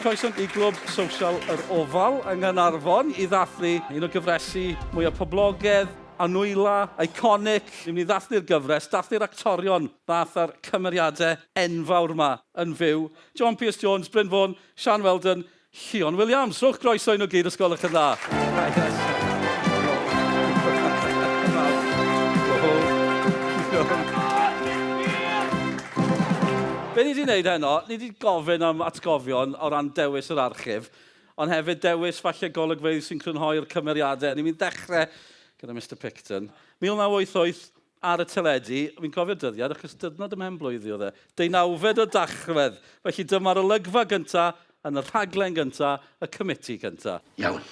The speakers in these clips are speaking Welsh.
Croeso i Glwb Social yr Ofal yng Nghaernarfon i ddathlu un o gyfresi mwyaf poblogaidd, anwyla, iconic. Ni'n mynd i ddathlu'r gyfres, dathlu'r actorion ddath â'r cymeriadau enfawr 'ma yn fyw. John Pierce Jones, Bryn Fôn, Sian Weldon, Llion Williams. Rhowch groeso i nhw gyd os gwelwch yn dda. Be ni wedi wneud heno, ni wedi gofyn am atgofion o ran dewis yr archif, ond hefyd dewis falle golygfeydd sy'n crynhoi'r cymeriadau. Ni'n mynd dechrau gyda Mister Picton. 1988 ar y teledu, fi'n cofio dyddiad achos dydnod ym mhen-blwydd i oedd e, deunawfed o Dachwedd. Felly dyma'r olygfa gynta yn y rhaglen gynta, y committee cynta. Iawn.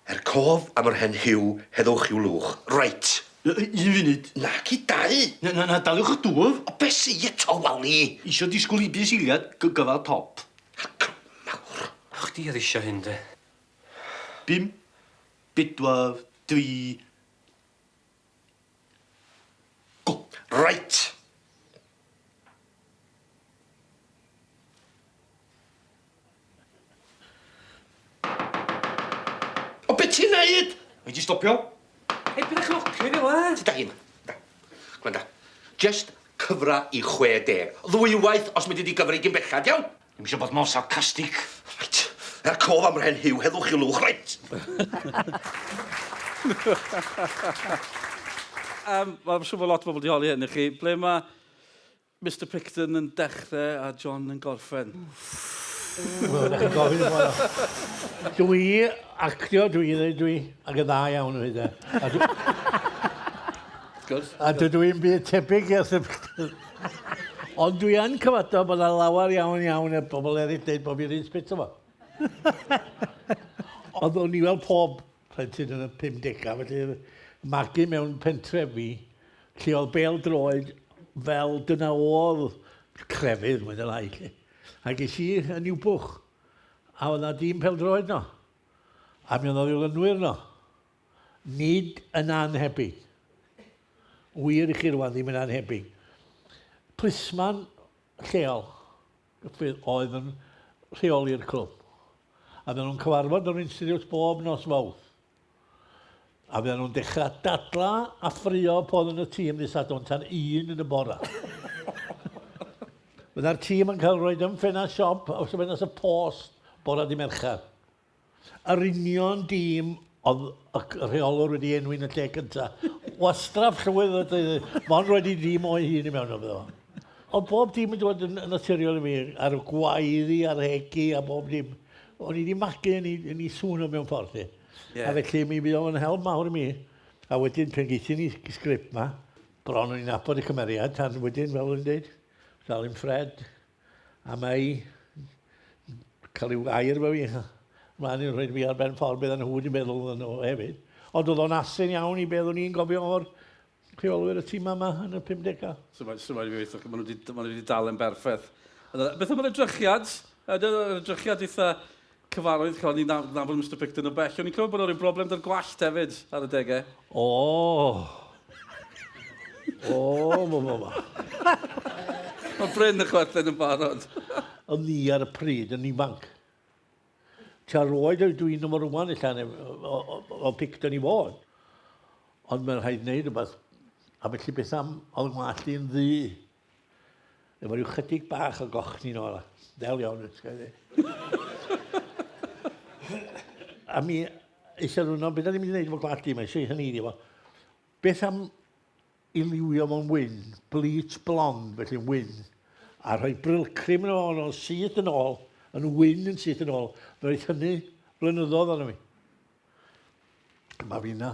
Er cof am yr hen Huw, heddwch i'w lwch. Reit. Un funud. Naci dau! Na, na, na, daliwch y dwf. O, be sy eto, Wali? Isio disgwyl i bys eiliad, gyfal top. Mawr. Chdi oedd isio hyn, de? Bum, bedwar, dri, Go! Reit! O, be ti'n neud? Mae di stopio. Hei, beth ych chi'n fel e? Ti da hyn. Da. Gwenda. Just cyfra i 60. Ddwywaith os mynd i di gyfri gyn bellad, iawn? Ddim eisiau bod mor sarcastic. Reit. Er cof am yr hen Huw, heddwch i'w lwch, reit. Mae'n siŵr bod lot o bobl wedi holi hyn i chi. Ble mae Mister Picton yn dechrau a John yn gorffen? Wel, da chi'n gofyn i fo. Dwi, actio dwi, dweud dwi, ac yn dda iawn o hyd e. A dwi, Gwrs. A dydw i'n byd tebyg i Arthur Picton. Ond dwi yn cyfaddo bod yna lawer iawn iawn o bobl eraill dweud bod fi'r un spit o fo. Ond o'n i fel pob plentyn yn y 50au, felly magu mewn pentrefi lle oedd bêl droed fel dyna oedd crefydd mwy na lai. Lle. A ges i yn Niwbwch, a oedd na dîm pêl droed no. A mi oedd 'na ddilynwyr no. Nid yn annhebyg. Wir i chi rwan, ddim yn annhebyg. Plisman lleol oedd yn rheoli'r clwb. A fydden nhw'n cyfarfod yn yr Institute bob nos Fawrth. A fydden nhw'n dechrau dadla a ffrio po oedd yn y tîm ddydd Sadwrn tan un yn y bora. Fydda'r tîm yn cael rhoi yn ffenast siop, os y ffenast y post, bora di Mercher. Yr union dîm oedd y rheolwr wedi enwi yn y lle cynta. Wastraff llwyr oedd e, mond roed i dîm o'i hun i mewn o fyddo. Oedd bob dim yn dod yn naturiol i fi, a'r gwaeddi a'r rhegi a bob dim. O'n i wedi magu yn ei, yn ei sŵn o mewn ffordd. Yeah. A felly mi fydd o'n help mawr i mi. A wedyn pan geithio ni sgript ma, bron o'n i'n nabod y cymeriad, tan wedyn, fel o'n i'n dweud, dal i'n Fred, A mae cael rhyw air efo fi. Mlaen i'n rhoi fi ar ben ffordd beth nhw wedi meddwl yn nhw hefyd. Ond oedd o'n asyn iawn i beth o'n i'n gofio o'r rheolwyr y tîm yma yn y 50au. So mae'n so mae fi maen nhw wedi, ma nhw wedi dal yn berffaith. Beth am yr edrychiad? Yr edrychiad eitha cyfarwydd, ch'od, ni'n nabod Mister Picton o bell. O'n i'n clywed bod 'na ryw broblem 'da'r gwallt hefyd ar adegau. O! O, mo, mo, mo. Mae Bryn yn chwerthin yn barod. O'n i ar y pryd yn ifanc. Tua roed oed dwi'n yma rwan ella, neu o, o, o Picton i fod. Ond mae'n rhaid wneud rhywbeth. A felly beth am oedd ngwallt i'n ddu. Efo rhyw chydig bach o gochni nôl. Ddel iawn, wyt ti'n A mi eisiau nhw'n no, beth da ni'n mynd i wneud efo gwallt i, mae eisiau hynny iddi fo. Beth am i liwio fo'n wyn, bleach blonde, felly'n wyn, a rhoi brylcrim yn ôl, yn syth yn ôl, yn wyn yn syth yn ôl. Fe roedd hynny blynyddoedd arno fi. Mae fi yna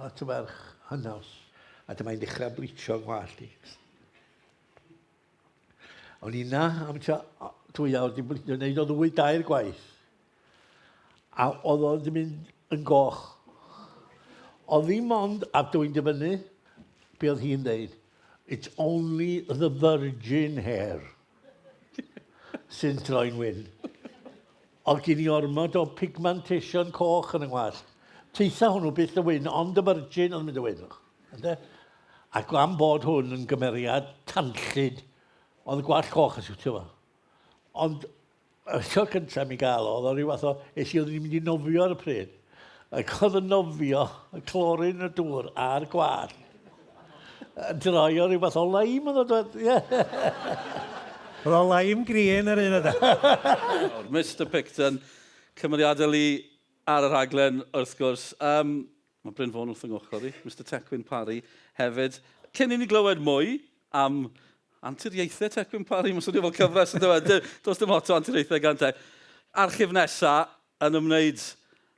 at y ferch hynaws, a dyma hi'n dechrau bleachio ngwallt i. O'n i 'na am tua dwy awr, 'di wneud o ddwy dair gwaith. A oedd o wedi mynd yn goch. Oedd ddim ond, a dwi'n dyfynnu, be oedd hi'n dweud, it's only the virgin hair sy'n troi'n wyn. Oedd gen i ormod o pigmentation coch yn y ngwallt. Teitha hwnnw byth yn wyn, ond y virgin oedd yn mynd yn wyn. Ynde? Ac am bod hwn yn gymeriad tanllyd, oedd y gwallt coch yn siwtio fo. Ond Y tro cyntaf mi gael o, oedd o ryw fath o, es i oeddwn i'n mynd i nofio ar y pryd. Ac oedd y nofio, y clorin y dŵr a'r gwallt. Yn droi o ryw fath o lime oedd o dod, ie. Oedd o lime green yr un yna. Mr Picton, cymeriadau li ar y rhaglen, wrth gwrs. Um, mae Bryn Fôn wrth yng ngochr i, Mr Tecwyn Parry hefyd. Cyn i ni glywed mwy am anturiaethau Tecwyn Parry, mae'n swnio fel cyfres yn dweud, does dim lot o anturiaethau gan Tec. Archif nesa yn ymwneud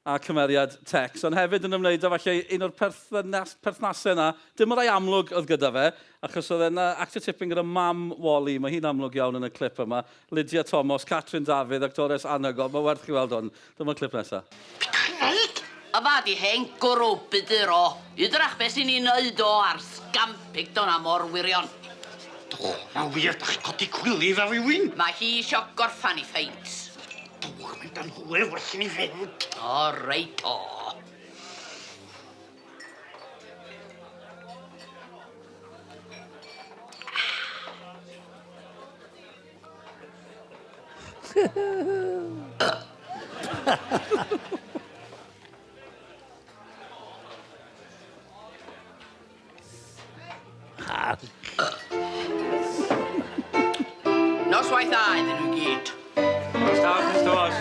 â cymeriad Tex, ond hefyd yn ymwneud â falle un o'r perthynas, perthnasau yna, dim y rai amlwg oedd gyda fe, achos oedd e'n actio tipyn gyda mam Wally, mae hi'n amlwg iawn yn y clip yma, Lydia Thomas, Catrin Dafydd, actores anhygoel, mae werth chi weld hwn. Dyma'r clip nesaf. Be dach chi'n neud? Y fa di hen gwrw budur o. Ydrach be sy'n ei neud o a'r scamp Picton a mor wirion. Do, mae'n wir, dach chi'n codi cwilydd ar rywun. Mae hi isio gorffan i ffeint. Dwch, mynd yn hwyr, well i ni fynd. O, reit o. Noswaith dda iddyn nhw gyd. Nos da, Miss Thomas.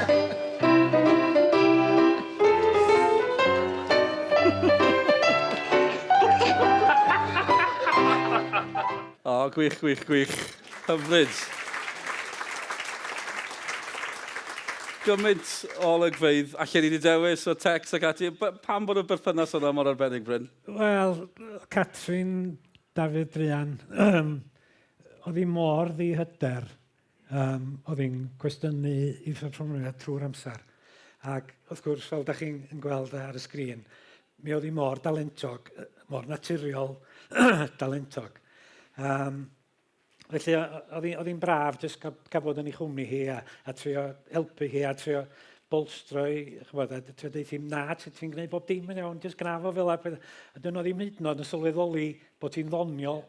O, gwych, gwych, gwych. Hyfryd. Gymaint o olygfeydd allan ni wedi dewis o text ac ati. Pam bod y berthynas yna mor arbennig, Bryn? Wel, Catrin, Dafydd Druan, oedd hi mor ddihyder, um, oedd hi'n cwestiynu ei pherfformiad trwy'r amser. Ac wrth gwrs, fel da chi'n gweld ar y sgrin, mi oedd hi mor dalentog, mor naturiol dalentog. Um, felly, oedd hi'n braf jyst cael, cael bod yn ei chwmni hi a, a trio helpu hi a trio bolstro i, chybod, a trio deud hi, na, ti'n ti gwneud bob dim yn iawn, jyst gwna fo fel a A dyn nhw ddim hyd yn oed yn sylweddoli bod hi'n ddoniol.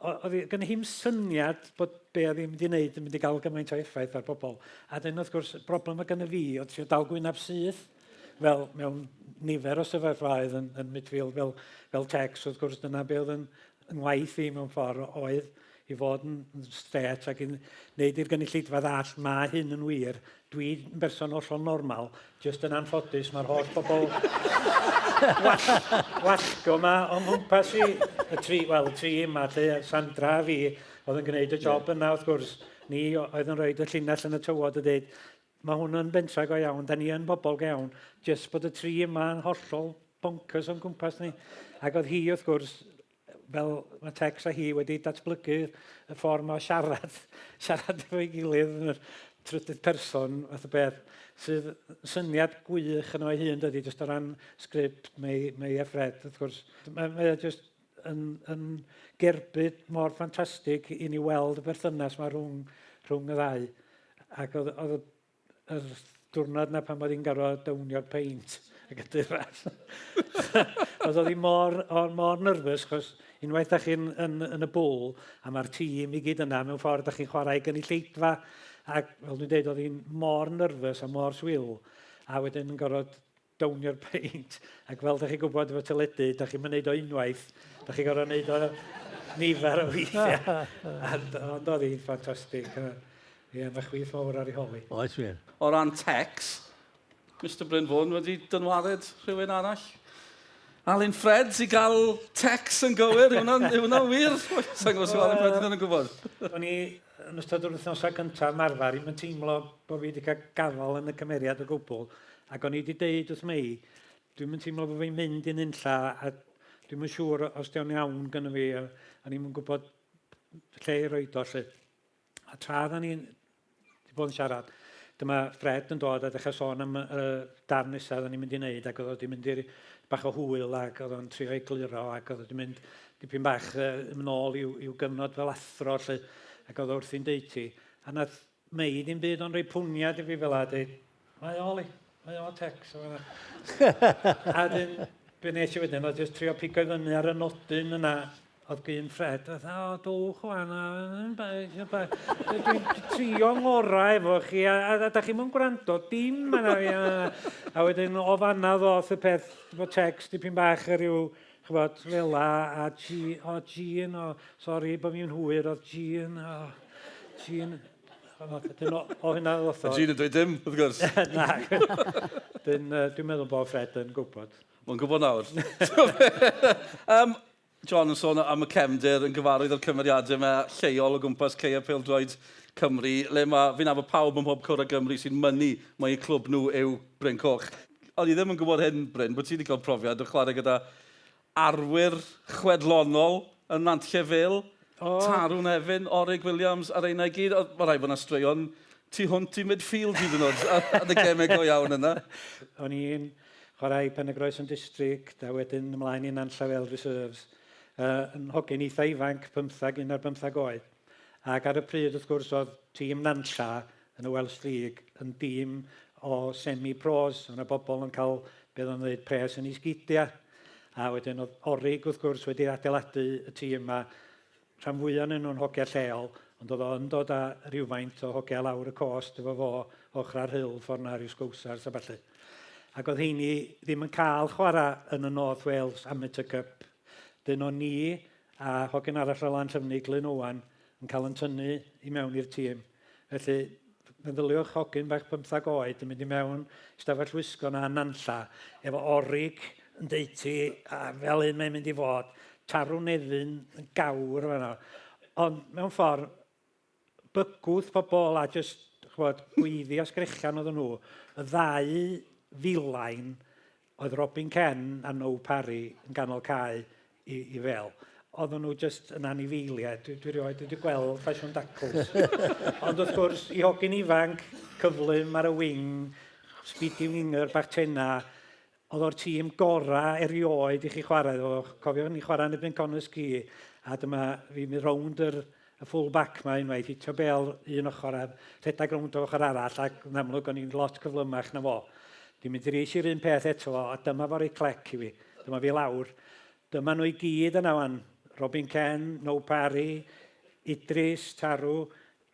Oedd gen hi'm syniad bod be oedd hi'n mynd i wneud yn mynd i gael gymaint o effaith ar bobl. A dyn wrth gwrs, broblem oedd gen fi oedd trio dal gwynab syth, fel mewn nifer o sefyllfaoedd yn, yn midfield, fel, fel Tex, wrth gwrs, dyna be oedd yn, yng ngwaith i mewn ffordd oedd i fod yn strêt ac yn wneud i'r gynulleidfa ddall mae hyn yn wir. Dwi'n berson hollol normal, jyst yn anffodus mae'r holl bobl wall, wallgo ma o'n nghwmpas i, y tri, wel, y tri yma, lle Sandra a fi, oedd yn gwneud y job yna, wrth gwrs. Ni oedd yn rhoi y llinell yn y tywod a dweud, mae hwn yn bentra go iawn, da ni yn bobl go iawn, jyst bod y tri yma yn hollol bonkers o'n gwmpas ni. Ac oedd hi, wrth gwrs, fel mae Tex a hi wedi datblygu y ffordd mae siarad, siarad efo'i gilydd yn yr trydydd person, fath o beth, sydd syniad gwych yn o'i hun, dydy, jyst o ran sgript, mae, mae a Fred, wrth gwrs. Mae, mae o jyst yn, yn gerbyd mor ffantastig i ni weld y berthynas mae rhwng, rhwng y ddau. Ac oedd, oedd yr diwrnod na pan oedd hi'n gorfod downio'r peint y gydyras. Oedd oedd hi mor, or, mor nervous, chos unwaith da chi'n yn, yn y bwl, a mae'r tîm i gyd yna, mewn ffordd da chi'n chwarae i gynulleidfa, ac fel dwi'n dweud, oedd hi'n mor nervous a mor swil, a wedyn yn gorfod downio'r peint, ac fel da chi'n gwybod efo teledu, da chi'n mynd o unwaith, da chi'n gorfod wneud o nifer o weithiau. Ond oedd hi'n ffantastig. Ie, mae chwith mawr ar ei holi. Oes wir. O ran Tex, Mr Bryn Fôn wedi dynwared rhywun arall? Alun Fred i gael Tex yn gywir, yw hwnna'n yw hwnna'n wir? Sa'n gwybod os yw Alun Fred yn gwybod. O'n i, yn ystod yr wythnosau cyntaf ymarfer, i'm yn teimlo bod fi wedi cael gafael yn y cymeriad o gwbl. Ac o'n i wedi deud wrth Mei, dwi'm yn teimlo bod fi'n mynd i nunlla, a dwi'm yn siŵr os 'di o'n iawn gynno fi, a o'n i'm yn gwybod lle i roid o 'lly. A tra oedden ni'n wedi bod yn siarad, dyma Fred yn dod a dechrau sôn am y darn nesaf oedden ni'n mynd i wneud ac oedd o wedi mynd i'r bach o hwyl ac oedd o'n trio egluro ac oedd o wedi mynd dipyn bach uh, yn ôl i'w, i'w gyfnod fel athro lle ac oedd o wrthi'n deud ti. A nath Mei ddim byd ond rhoi pwniad i fi fel a dweud, mae o li, mae o Tex. A dyn, be nes i wedyn oedd jyst trio pigo i fyny ar y nodyn yna. Oedd gyn Fred, oedd, o, dowch wan, a, dwi'n trio ngorau efo chi, a, a, a da chi'm yn gwrando, dim yna fi. A, a wedyn o fanna ddoth y peth, efo text dipyn bach a rhyw, chybod, fel a, a G, o, Jean, o, sori bod fi'n hwyr, oedd Jean, o, Jean, Dyn o, o hynna ddoth o. A Jean yn dweud dim, wrth gwrs. Na. Dyn, dwi'n meddwl bod Fred yn gwybod. Mae'n gwybod nawr. um, John yn sôn am y cefndir yn gyfarwydd o'r cymeriadau yma lleol o gwmpas ceia pêl-droed Cymru, le mae fi'n nabod pawb ym mhob cwr o Gymru sy'n mynnu mai eu clwb nhw yw Bryn Coch. O'n i ddim yn gwybod hyn, Bryn, bod ti wedi cael profiad o chwarae gyda arwyr chwedlonol yn Nantlle Vale. Oh. Tarw Nefyn, Orig Williams a reina i gyd. Mae rhaid bod yna straeon tu hwnt i midfield hyd yn oed yn y gemau go iawn yna. O'n i'n chwarae i Pen-y-groes yn District a wedyn ymlaen i Nantlle Vale Reserves. Uh, yn hogyn eitha ifanc, 15, un ar 15 oed. Ac ar y pryd, wrth gwrs, oedd tîm Nantlla yn y Welsh League yn dîm o semi-pros. Oedd yna bobl yn cael, beth o'n dweud, pres yn ei sgidiau. A wedyn oedd Orig, wrth gwrs, wedi adeiladu y tîm yma. Rhan fwyaf ohonyn nhw'n hogiau lleol, ond oedd o'n dod â rhywfaint o hogiau lawr y cost efo fo ochr Rhyl, ffordd na rhyw Sgowsars a ballu. Ac oedd heini ddim yn cael chwarae yn y North Wales Amateur Cup. Dyn o'n ni a hogyn arall o Lanllyfni, Glyn Owen, yn cael yn tynnu i mewn i'r tîm. Felly, meddyliwch hogyn bach 15 oed yn mynd i mewn stafell wisgo na Nantlla, efo orig yn deud ti, a fel hyn mae'n mynd i fod, tarw Nefyn yn gawr fan'na. Ond mewn ffordd, bygwth pobl a jyst, ch'mod, gweiddi a sgrechian oedden nhw. Y ddau filain oedd Robin Ken a Now Parry yn ganol cae i, i fel. Oedden nhw jyst yn anifeiliaid. Dwi, dwi rioed wedi gweld ffasiwn dacls. Ond wrth gwrs, i hogyn ifanc, cyflym ar y wing, speedy winger bach tena, oedd o'r tîm gorau erioed i chi chwarae iddo fo. Cofio ni chwarae yn erbyn Connah's Quay, a dyma fi'n mynd rownd yr, y full back ma unwaith, hitio bel un ochr a rhedeg rownd o ochr arall, ac yn amlwg o'n i'n lot cyflymach na fo. Dwi'n mynd i reis i'r un peth eto, a dyma fo roi clec i fi. Dyma fi lawr. Dyma nhw i gyd yna wan. Robin Ken, No Parry, Idris, Tarw,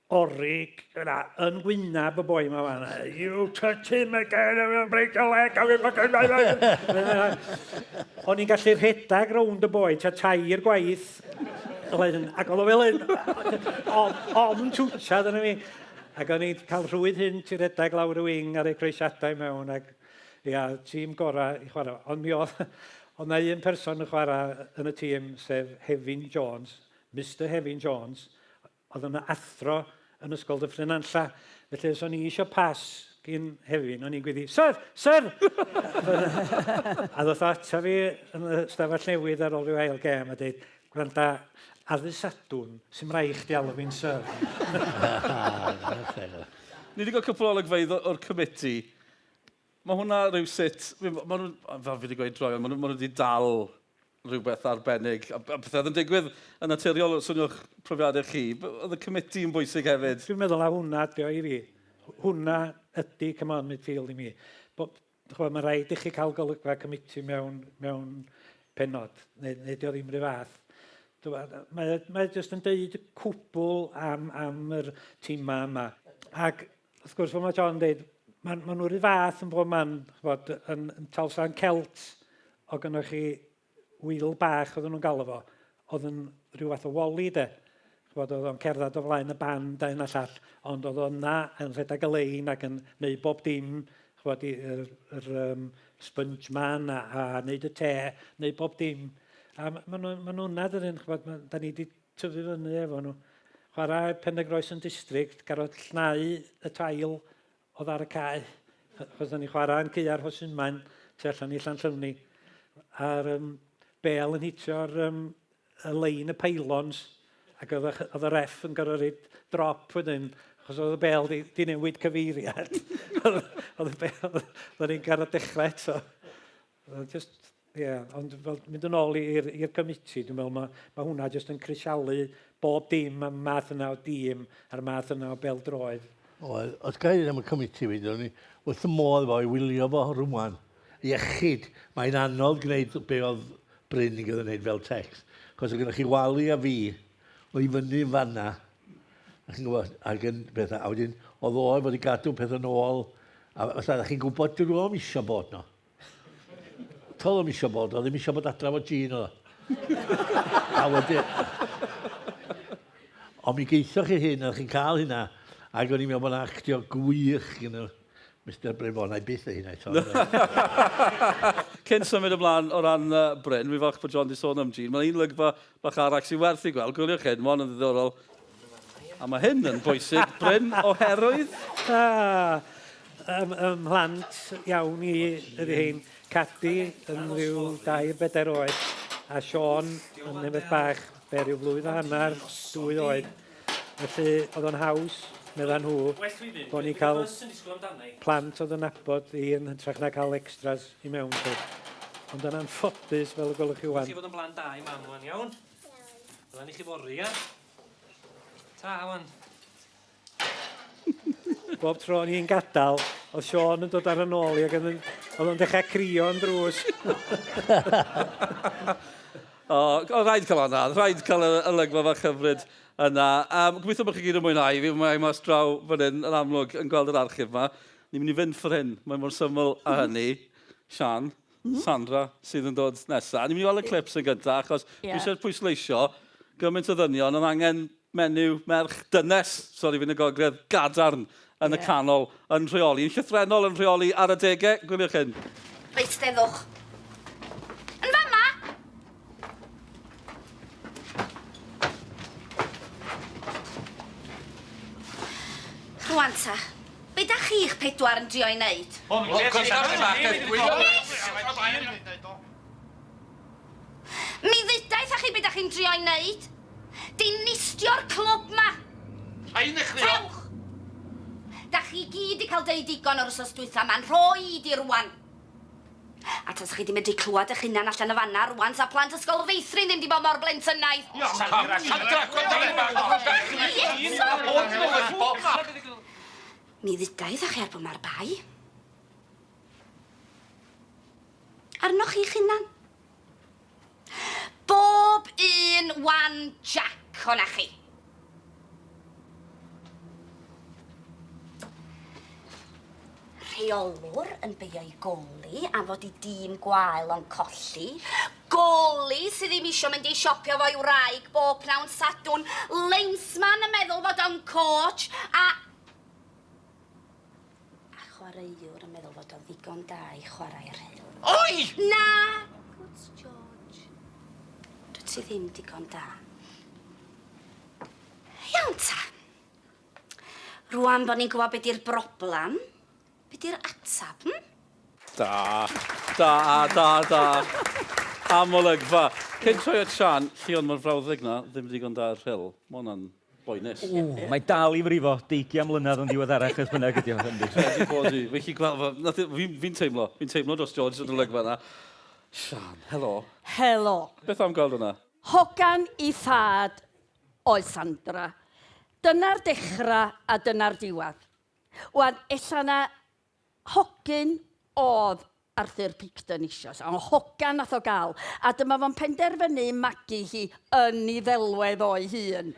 Orig, yna, yn wynab y boi ma fan. You touch him again, I will break your leg, I will fucking... O'n i'n gallu rhedeg rownd y boi tua tair gwaith. Ac oedd o fel un, on twtsiad yna fi. Ac o'n i'n cael rhwydd hyn i redeg lawr y wing ar ei croesiadau mewn. Ac, ia, tîm gorau i chwarae. Ond mi oedd, oedd na un person yn chwarae yn y tîm, sef Hefin Jones, Mister Hefin Jones, Oedd yna athro yn Ysgol Dyffryn Nantlla, felly os o'n i eisiau pas gyn Hefin, o'n i'n gweiddi, Syr! Syr! a ddoth o ata fi yn y stafell newydd ar ôl rhyw ail gêm a dweud, gwranda, ar ddydd Sadwrn, sy'm rhaid chdi alw fi'n syr. Ni wedi cael cwpl o olygfeydd o'r committee. Mae hwnna rhywsut, ma' nhw, fel fi wedi gweud droeon, maen nhw, ma nhw wedi dal rhywbeth arbennig. A, a pethau oedd yn digwydd yn naturiol, swnio'ch profiadau chi. Oedd y committee yn bwysig hefyd. Dwi'n meddwl a hwnna ydi o i fi. Hwnna ydy Come On Midfield i mi. Bo, ch'mod, mae rhaid i chi cael golygfa committee mewn, mewn penod, neu, neu di o ddim rhyw fath. Mae, mae jyst yn deud cwbl am, am yr tîmau yma. Ac wrth gwrs, fel mae John yn dweud, maen ma nhw'r un fath yn bob man, ch'mod, yn, yn Talsarn Celt, o gynnoch chi Wil bach oedden nhw'n galw fo, oedd yn rhyw fath o woli de. Ch'mod, oedd o'n cerdded o flaen y band a hyn a llall, ond oedd o'n na yn rhedeg y lein ac yn neud bob dim, ch'mod, yr, yr um, sponge man a, a neud y te, neud bob dim. A maen nhw'n ma nhw na dydyn, ch'mod, ma, da ni wedi tyfu fyny efo nhw. Chwarae Pen-y-groes yn district, garod llnau y tail oedd ar y cae. Achos o'n i'n chwarae yn caeau Rhosynmaen tu allan i Llanllyfni. A'r um, bel yn hitio'r um, y lein y pylons ac oedd y, oedd y ref yn gorfod rhoi drop wedyn achos oedd y bel di, di newid cyfeiriad. oedd y bel, oedd ni'n gorfod dechrau eto. Just, ie, yeah, ond fel mynd yn ôl i'r i'r committee, dwi'n meddwl mae, mae hwnna jyst yn crisialu bob dim am math yna o dîm a'r math yna o bêl-droed. Oedd, os ga i ddeud am y committee fi, o'n i wrth y modd efo i wylio fo rwan. Iechyd, mae'n anodd gwneud be oedd Bryn yn gyda wneud fel text. Cos oedd gennych chi Wali a fi, o i fyny yn fanna, a chi'n gwybod, ac yn bethau, a wedyn oedd o fod i gadw pethau nôl, a fatha, chi'n gwybod, dyn nhw ddim eisiau bod no. Toedd o'm eisiau bod, oedd ddim eisiau bod adra efo Jean oedd o. a wedyn... Ond mi geithoch chi hyn, a chi'n cael hynna, ac o'n i'n meddwl bod yna actio gwych gyda Mr Bryn Fôn, na i byth ei hynna eto. Cyn symud ymlaen o ran uh, Bryn, fi falch bod John di sôn am Jean. Mae'n un lygfa bach arall sy'n werth i gweld. Gwyliwch hyn, mae hwn yn ddiddorol. A mae hyn yn bwysig, Bryn, oherwydd... Ah, ym, ym mhlant iawn i ydy hein. Cadi yn rhyw dair, bedair oed, a Siôn yn nefedd bach, be rhyw flwydd a hanner, dwy oed. Felly, oedd o'n haws, medda nhw, bod ni'n cael plant oedd yn nabod i yn hytrach na cael extras i mewn. Ond yn anffodus, fel y gwelwch chi wan. Chi fod yn blant da i mam wan, iawn? Wela ni chi fory, ia? Ta, wan. Bob tro o'n i'n gadael, oedd Siôn yn dod ar yn ôl i ac oedd o'n dechrau crio yn drws. o, o, rhaid cael hwnna, rhaid cael y olygfa fach hyfryd yna. Um, gobeithio bod chi gyd yn mwynhau, fi mae mas draw fan hyn yn amlwg yn gweld yr archif yma. Ni'n mynd i fynd ffordd hyn, mae mor syml a hynny. Sian, Sandra sydd yn dod nesaf. Ni'n mynd i weld y clips yn gyntaf, achos yeah. dwi eisiau pwysleisio gymaint o ddynion yn angen menyw, merch, dynes, sori fi'n y gogledd, gadarn yn y canol, yn rheoli, yn llythrennol yn rheoli ar adegau. Gwyliwch hyn. Reit, steddwch. Yn fama! Rwan ta, be da chi'ch pedwar yn drio ei wneud? Mi ddeuda i chi be da chi'n drio ei wneud. Dinistio'r clwb ma! Rhaid i chdi... Tewch! Da chi gyd 'di cael deud digon o'r wsos dwytha, ma'n rhoi di rwan. A tasa chi 'di medru clywed eich hunan allan y fanna rwan, sa plant ysgol feithrin ddim 'di bod mor blentynaidd. Mi ddeuda i wrtha chi ar bo ma'r bai. Arnoch chi'ch hunan. Bob un wan jac o'na chi. Rheolwr yn beio'i goli am fod i dîm gwael o'n colli. Goli sydd ddim isio mynd i siopio fo'i wraig bob pnawn Sadwrn. Linesman yn meddwl fod o'n coach a... A chwaraewr yn meddwl fod o'n ddigon da i chwarae Rhyl. Oi! Na! Gwt, George. Dwyt ti ddim digon da. Iawn ta. Rwan bod ni'n gwybod be di'r broblam, be di'r atab, hm? Da. Da, da, da. Am olygfa. Cyn troi at Sian, Llion, mae'r frawddeg na ddim digon da i'r Rhyl. Mae hwnna'n boenus. Ww, mae dal i frifo, deigian mlynedd yn ddiweddarach beth bynnag ydi o. Yndi. Wedi bod i. Fi'n gweld, fi'n fi teimlo, fi'n teimlo dros George yn y olygfa yna. Sian, helo. Helo. Beth am gweld hwnna? Hogan i thad oedd Sandra. Dyna'r dechrau a dyna'r diwedd. Wan, ella na Hogyn oedd Arthur Picton eisoes, ond hogan nath o gael, a dyma fo'n penderfynu magu hi yn ei ddelwedd o'i hun.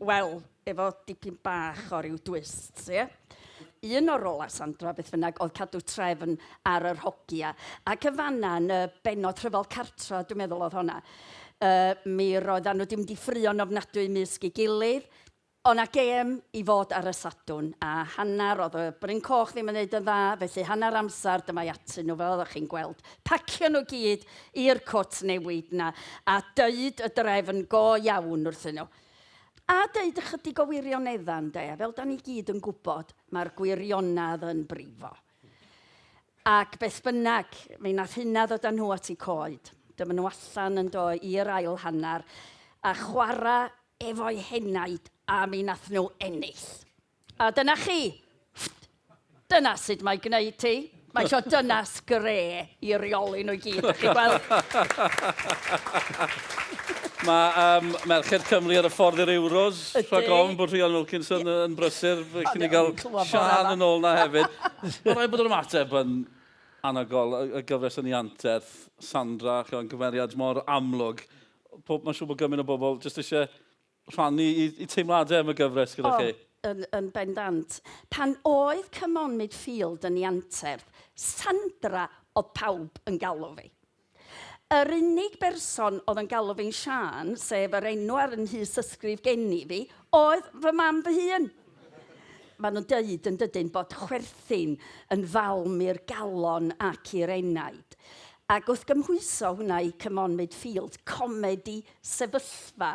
Wel, efo dipyn bach o ryw twists, ie? Un o rolau Sandra, beth bynnag, oedd cadw trefn ar yr hogia. Ac yn fanna, yn y bennod Rhyfel Cartra, dwi'n meddwl oedd honna, uh, mi roeddan nhw 'di mynd i ffrio'n ofnadwy ymysg ei gilydd. O' 'na gêm i fod ar y Sadwrn, a hanner, oedd y Bryn Coch ddim yn neud yn dda, felly hanner amser dyma i atyn nhw, fel oeddech chi'n gweld, pacio nhw gyd i'r cwt newid 'na, a deud y drefn go iawn wrthyn nhw. A deud ychydig o wirioneddau, ynde, a fel 'dan ni gyd yn gwybod, mae'r gwirionedd yn brifo. Ac beth bynnag, mi nath hynna ddod â nhw at eu coed. Dyma nhw allan yn do i'r ail hanner, a chwarae efo'i henaid a mi nath nhw ennill. A dyna chi! Ffft! Dyna sut mae gwneud ti. Mae isio dynas gre i reoli nhw i gyd, dach chi'n gweld? Mae um, Merched Cymru ar y ffordd i'r Euros. Ydy. Rhag ofn bod Rhian Wilkinson yn brysur, felly ni gael Sian yn ôl na hefyd. Mae'n rhaid bod yr ymateb yn anhygoel, y gyfres yn ei anterth. Sandra, chi'n gymeriad mor amlwg. Pob, mae'n siŵr bod gymaint o bobl jyst eisiau rhannu i, i teimladau am y gyfres gyda chi. Yn, yn bendant. Pan oedd Come On Midfield yn ei anterth, Sandra oedd pawb yn galw fi. Yr unig berson oedd yn galw fi'n Siân, sef yr enw ar yn nhystysgrif geni fi, oedd fy mam fy hun. Maen nhw'n deud yn dydyn bod chwerthin yn falm i'r galon ac i'r enaid. Ac wrth gymhwyso hwnna i Come On Midfield, comedi sefyllfa,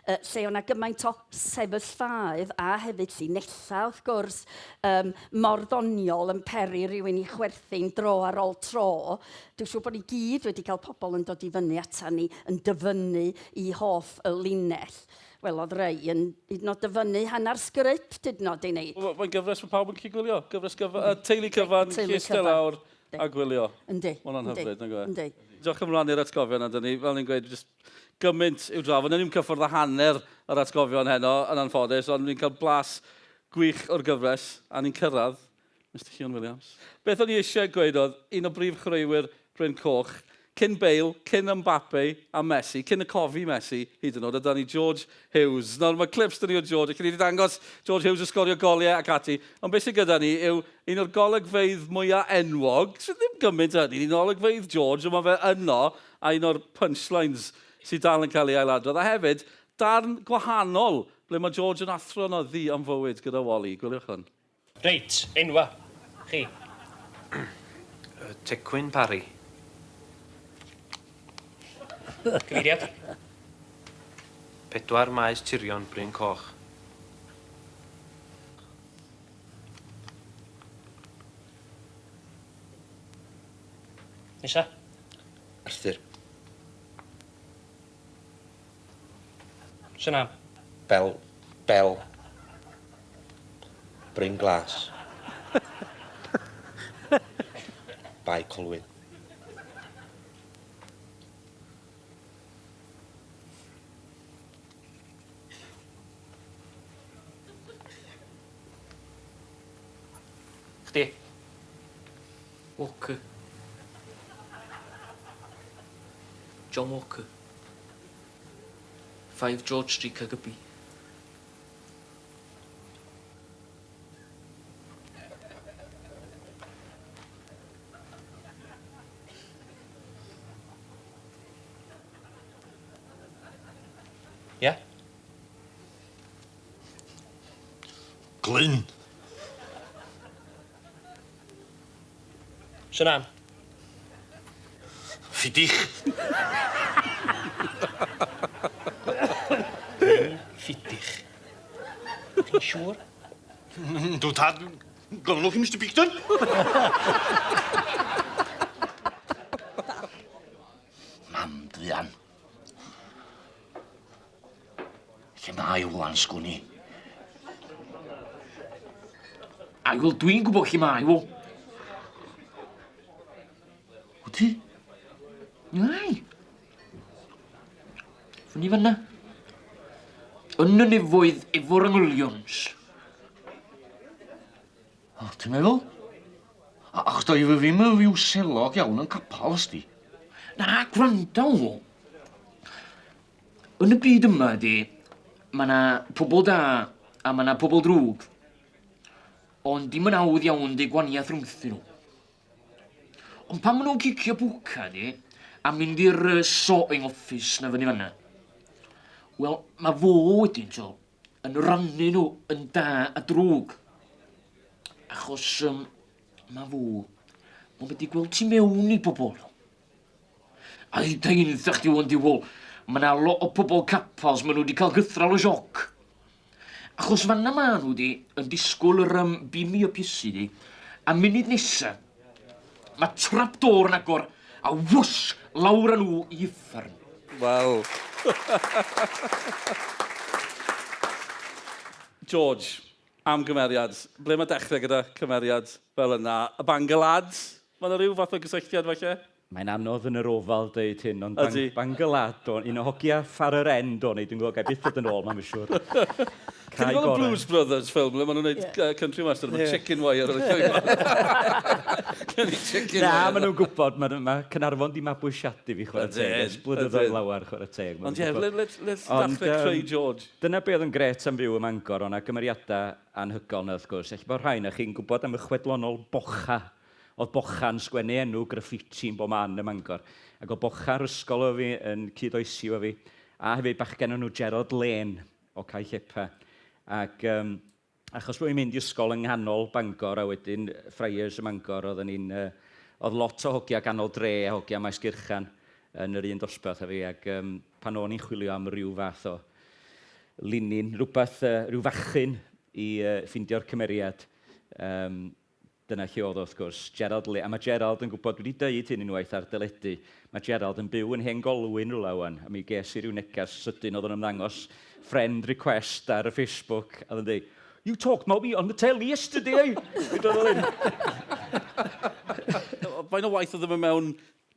yy lle o' 'na gymaint o sefyllfaoedd a hefyd llinellau wrth gwrs, um, mor ddoniol yn peri rhywun i chwerthin dro ar ôl tro. Dwi'n siŵr bod ni gyd wedi cael pobl yn dod i fyny ata ni yn dyfynnu i hoff y linell. Wel, oedd rei yn hyd yn oed dyfynnu hanner sgript hyd yn oed i ni. Mae'n gyfres mae pawb yn gallu gwylio. Gyfres gyfa, uh, teulu cyfan, Teulu eistedd cyfan. lawr a gwylio. Yndi. Mae hwnna'n yndi, hyfryd, nag yw e? Yndi. Diolch am rannu'r atgofion yna, ni. Fel ni'n gweud, jyst gymaint i'w drafod. Nawn ni'm cyffwrdd â hanner yr atgofion heno, yn anffodus, ond ni'n cael blas gwych o'r gyfres, a ni'n cyrraedd Mister Llion Williams. Beth o'n i eisiau gweud oedd, un o brif chwaraewyr Bryn Coch, cyn Bale, cyn Mbappe a Messi, cyn y cofi Messi hyd yn oed, a da ni George Hughes. Nawr mae clips da ni o George, ac ni wedi dangos George Hughes yn sgorio goliau ac ati, ond beth sydd gyda ni yw un o'r golygfeydd mwyaf enwog, sydd ddim gymaint o hynny, un o olygfeydd George, ond mae fe yno, a un o'r punchlines sydd dal yn cael ei ailadrodd. A hefyd, darn gwahanol, ble mae George yn athro yno ddi am fywyd gyda Wally. Gwyliwch hwn. Reit, enwa. Chi. Tecwyn Parry. Cyfeiriad? Pedwar Maes Tirion, Bryn Coch. Nesa. Arthur. Surname? Bel. Bel. Bryn Glas. Bae Colwyn. Chdi. Walker. John Walker. 5 George Street, Caergybi. Ia? Glyn. Surname? Ffidich. Ffidich. Ti'n siŵr? Yndw tad. Gofynnwch i Mr Picton. Mam druan. Lle mae ŵan, sgwn i? Ai, wel, dwi'n gwybod lle mae o. Wyt ti? Ai. Fyny fanna. Yn y nefoedd efo'r angylions. O, ti'n meddwl? A- Achos doedd fi ddim yn fyw selog iawn yn capal, ysdi. Na, gwranda o. Yn y byd yma, di, mae yna pobl da a mae yna pobl drwg. Ond dim yn hawdd iawn di gwaniaeth rhwngthyn nhw. Ond pan maen nhw'n cicio bwca, di, a mynd i'r uh, sorting office na fyny fanna, wel, mae fo wedyn, to, yn rannu nhw yn da a drwg. Achos um, mae fo, mae'n wedi gweld tu mewn i bobl. A i deud wrtha chdi ŵan Diwol, ma' 'na lot o pobol capals ma' nhw wedi cael gythral o sioc. Achos fanna ma' nhw di yn disgwyl yr um, beam me up Iesu di, a munud nesa, mae trap door yn agor, a whoosh, lawr â nhw i uffern. Wel. George, am gymeriad. Ble mae dechrau gyda cymeriad fel yna? Y Bangor Lads? Mae yna rhyw fath o gysylltiad falle? Mae'n anodd yn yr ofal deud hyn, ond bang, Ydy. Bangor Lad, o'n, un o hogia far yr end o'n i, dwi'n gwybod, gai byth dod yn ôl, mae'n siŵr. Ti'n gweld y Blues Brothers ffilm le maen nhw'n gwneud yeah. Country Western, mae yeah. chicken wire ar y llwyfan. Chicken Na, maen nhw'n gwybod, mae ma Caernarfon di mabwysiadu fi chwarae teg, ers blynyddoedd lawer chwarae teg. Ond ie, let's ddechrau creu George. Dyna be oedd yn gret am fyw ym Mangor, o'na gymeriadau anhygoel na wrth gwrs. Ella bod rhai na chi'n gwybod am y chwedlonol Bocha. Oedd Bocha'n sgwennu enw graffiti yn bob man ym Mangor. Ac oedd Bocha ar ysgol efo fi, yn cyd-oesi efo fi. A hefyd bachgen enw Gerald Lane o Cae Llepa. Ac um, achos bod fi'n mynd i ysgol yng nghanol Bangor a wedyn Friars ym Mangor, oedden ni'n... Uh, oedd lot o hogia ganol dre a hogia Maes Gyrchan yn yr un dosbarth â fi, ac um, pan o'n i'n chwilio am ryw fath o linyn, rhywbeth, uh, rhyw fachyn i uh, ffindio'r cymeriad, um, Dyna lle oedd o, wrth gwrs. Gerald Le... A mae Gerald yn gwybod, dwi wedi deud hyn unwaith ar deledu, mae Gerald yn byw yn Hen Golwyn rhywle wan, a mi ges i ryw neges sydyn oedd o'n ymddangos friend request ar y Facebook, a oedd o'n deud, You talked about me on the telly yesterday! Dweud oedd hyn. Faint o waith oedd yn mynd mewn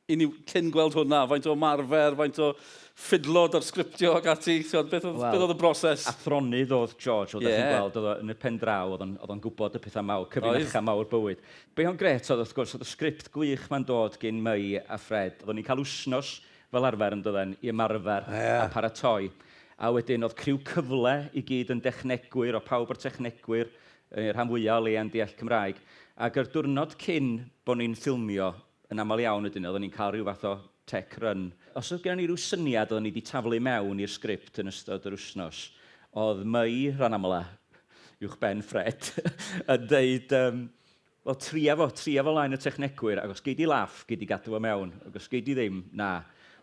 i ni cyn gweld hwnna? Faint o ymarfer, faint o ffidlo da'r sgriptio ac ati? Ti'n beth oedd, well, beth oedd y broses? Athronydd oedd George, oedd yeah. chi'n gweld, oedd o yn y pen draw, oedd o'n, oedd o'n gwybod y pethau mawr, cyfrinachau mawr bywyd. Be o'n gret oedd, wrth gwrs, oedd y sgript gwych ma'n dod gyn Mei a Fred. Oedden ni'n cael wsnos fel arfer yn dydden i ymarfer yeah. a paratoi. A wedyn oedd criw cyfle i gyd yn dechnegwyr, o pawb o'r technegwyr, y rhan fwyaf o leia'n deall Cymraeg. Ac yr diwrnod cyn bod ni'n ffilmio, Yn aml iawn wedyn oedden ni'n cael rhyw fath o tech run. Os oedd gennym ni ryw syniad oedden ni 'di taflu mewn i'r sgript yn ystod yr wythnos, oedd Mei rhan amla, uwch ben Fred, yn deud, um, wel tria fo, tria fo laen y technegwyr, ac os gei di laff, gei di gadw fo mewn, ac os gei di ddim, na.